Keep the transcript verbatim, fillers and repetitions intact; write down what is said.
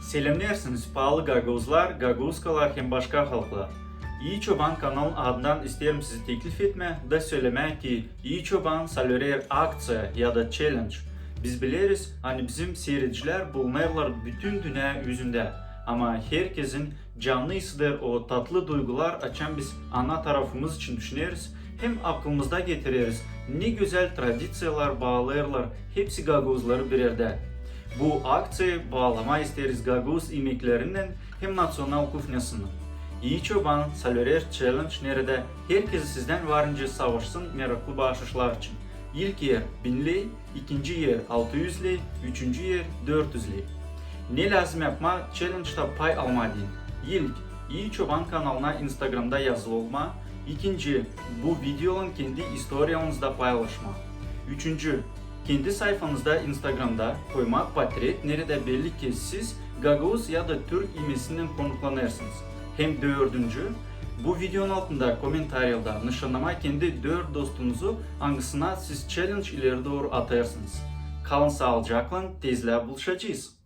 Selämnersiniz, paalı gagauzlar, gagauzkalar hem başka halklar. İi Çoban kanalın adından isteerim sizi teklif etmää da sölemää, ki İi Çoban salörer akţiya ya da challenge. Biz bileriz, ani bizim siiredicilär bulunêrlar bütün dünnä üzündä, ama herkezin canı iseder o tatlı duygular, açan biz ana tarafımız için düşüneriz hem aklımızda getireriz, ne gözäl tradiţiyalar baalêêrlar hepsi gagauzları bir erdä. Bu akţiyayı baalamaa isteeriz gagauz imeklerinnän hem natsional kuhnyasınnan. İi Çoban salörer challenge, neredä herkez sizdän varınca savaşsın meraklı baaşışlar için. İlk er bin ley, ikinci er altı üz ley, üçüncü er dört üz ley. Ne lääzım yapmaa challengeda pay almaa deyni? İlk, İi Çoban kanalına Instagramda yazılı olmaa. İkinci, bu videoylan kendi istoriyanızı da paylaşmaa. Üçüncü, kendi sayfanızda Instagramda koymaa portret, neredä belli, ki siz gagauz ya da türk imesinnän konuklanêrsınız. Hem dördüncü, bu videonun altında komentariyada nışannamaa kendi dört dostunuzu, angısına siz challenge ileri dooru atêrsınız. Kalın saalıcaklan, tezlää buluşacez.